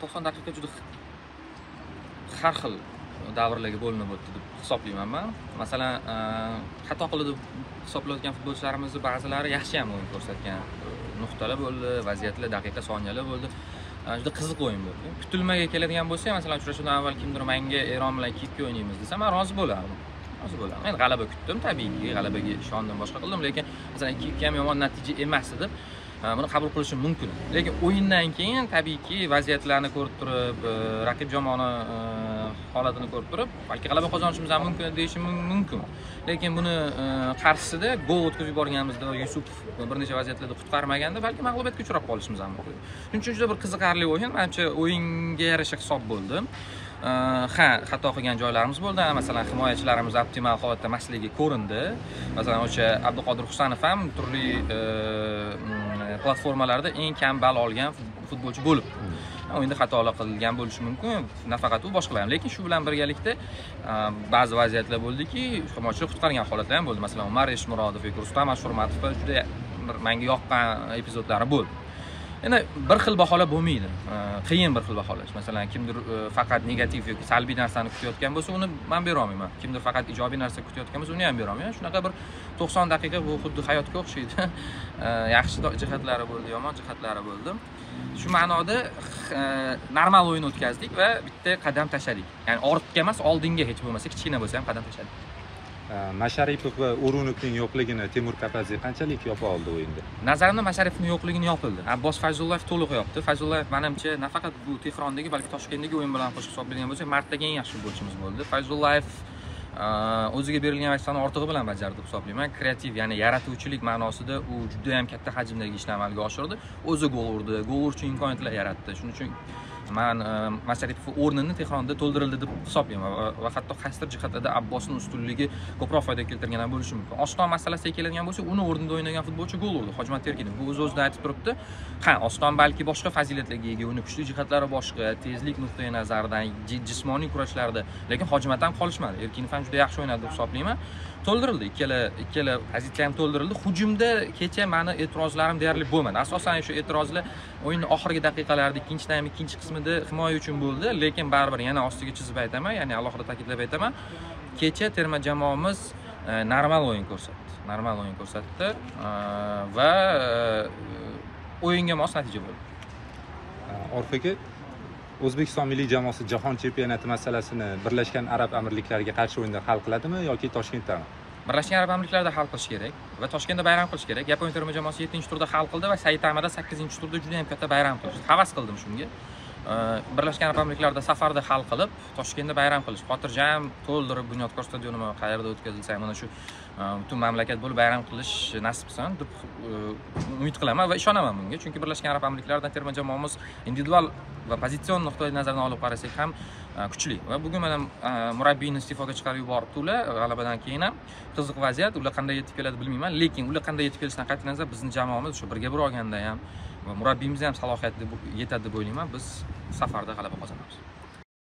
90 daqiqa juda har xil davrlarga bo'linib o'tdi deb hisoblayman man. Masalan, xato qildi deb hisoblayotgan futbolchilarimizni ba'zilari yaxshi ham o'yin ko'rsatgan nuqtalar bo'ldi, vaziyatlar, daqiqa, soniyalar bo'ldi. Juda qiziq o'yin bo'ldi. Kutilmaga keladigan bo'lsa, masalan, uchrashuvdan avval kimdir menga Eron bilan 2-2 o'ynaymiz desa, men rozi bo'lardim. Rozi bo'lardim. Men g'alaba kutdim, tabiiyki, g'alabaga ishondim, boshqa qildim, lekin masalan 2-2 ham yomon natija emas deb buni qabul qilishim mumkin. Lekin o'yindan keyin tabiiyki vaziyatlarni ko'rib turib, raqib jamoani holatini ko'rib turib, balki g'alaba qozonishimiz ham mumkin deyishim mumkin. Lekin buni qarshisida gol o'tkazib yuborganimizda Yusupov bir necha vaziyatlarda qutqarmaganda balki mag'lubiyatga uchrab qolishimiz ham mumkin. Shuning uchun juda bir qiziqarli o'yin, menimcha o'yinga yarasha hisob bo'ldi. Ha, xato qilgan joylarimiz bo'ldi. Masalan, himoyachilarimiz optimal holatda emasligi ko'rindi. Masalan, o'sha Abduqodir Husanov ham turli platformalarda eng kam ball olgan futbolchi bo'lib, o'yinda xatolar qilgan bo'lishi mumkin, nafaqat u, boshqalar ham. Lekin shu bilan birgalikda ba'zi vaziyatlar bo'ldiki, himoyachilar qutqargan holatlar ham bo'ldi. Masalan, Umar Eshmurodov yoki Rustam Ashurmatov juda bir menga yoqqan epizodlari bo'ldi. Endi bir xil baholab bo'lmaydi. Qiyin bir xil baholash. Masalan, kimdir faqat negativ yoki salbiy narsani kutayotgan bo'lsa, uni men bera olmayman. Kimdir faqat ijobiy narsa kutayotgan bo'lsa, uni ham bera olmayman. Shunaqa bir 90 daqiqa bu xuddi hayotga o'xshaydi. Yaxshi jihatlari bo'ldi, yomon jihatlari bo'ldi. Shu ma'noda normal o'yin o'tkazdik va bitta qadam tashladik. Ya'ni ortga emas, oldinga hech bo'lmasa kichkina bo'lsa ham qadam tashladik. Masharipov va O'runovning yo'qligini Temur Kapadze qanchalik yopa oldi o'yinda? Nazarimda Masharipovning yo'qligini yopildi. Abbos Fayzullayev to'liq yopdi. Fayzullayev menimcha nafaqat bu Tehrondagi, balki Toshkentdagi o'yin bilan qo'shib hisoblaydigan bo'lsak, martdagi eng yaxshi futbolchimiz bo'ldi. Fayzullayev o'ziga berilgan vazifani ortig'i bilan bajardi deb hisoblayman. Kreativ, ya'ni yaratuvchilik ma'nosida u juda ham katta hajmdagi ishni amalga oshirdi. O'zi gol urdi, gol urish imkoniyatlar yaratdi. Shuning uchun men Masharipov o'rnini Tehronda to'ldirildi deb hisoblayman va hatto qaysidir jihatlarda Abbosning ustunligi ko'proq foyda keltirgan ham bo'lishi mumkin. Oston masalasiga keladigan bo'lsak, uni o'rnida o'ynagan futbolchi gol urdi, Hojmat Erkinov. Bu o'z-o'zidan aytib turibdi. Ha, Oston balki boshqa fazilatlarga ega, uni kuchli jihatlari boshqa, tezlik nuqtai nazaridan, jismoniy kurashlarda, lekin Hojmat ham qolishmadi. Erkinov ham juda yaxshi o'ynadi deb hisoblayman. To'ldirildi, ikkala pozitsiya ham to'ldirildi. Hujumda kecha meni e'tirozlarim deyarli bo'lmadi. Asosan shu e'tirozlar o'yinning oxirgi daqiqalarida, ikkinchi taym ikkinchi qismida himoya uchun bo'ldi, lekin baribir yana ostiga chizib aytaman, ya'ni alohida ta'kidlab aytaman. Kecha terma jamoamiz normal o'yin ko'rsatdi. Normal o'yin ko'rsatdi va o'yinga mos natija bo'ldi. Orif aka, O'zbekiston milliy jamoasi jahon chempionati masalasini Birlashgan Arab Amirliklariga qarshi o'yinda hal qiladimi yoki Toshkentdami? Birlashgan Arab Amirliklarida hal qilish kerak va Toshkentda bayram qilish kerak. Yaponiya terma jamoasi 7-turda hal qildi va Saytamada 8-turda juda ham katta bayram qilishdi. Havas qildim shunga. Birlashgan Arab Amirliklarida safarda hal qilib, Toshkentda bayram qilish, xotirjam to'ldirib Bunyodkor stadionimi qayerda o'tkazilsa, mana shu butun mamlakat bo'lib bayram qilish nasib qilsin deb umid qilaman va ishonaman bunga. Chunki Birlashgan Arab Amirliklaridan terma jamoamiz individual va pozitsion nuqtai nazardan olib qarasak ham kuchli. Va bugun mana murabbiyni iste'foga chiqarib yuboribdi ular g'alabadan keyin ham. Qiziq vaziyat, ular qanday yetib keladi bilmayman, lekin ular qanday yetib kelishidan qat'iy nazar bizni jamoamiz shu birga bir olganda ham va murabbiyimiz ham salohiyatli yetadi deb o'ylayman. Biz safarda g'alaba qozonamiz.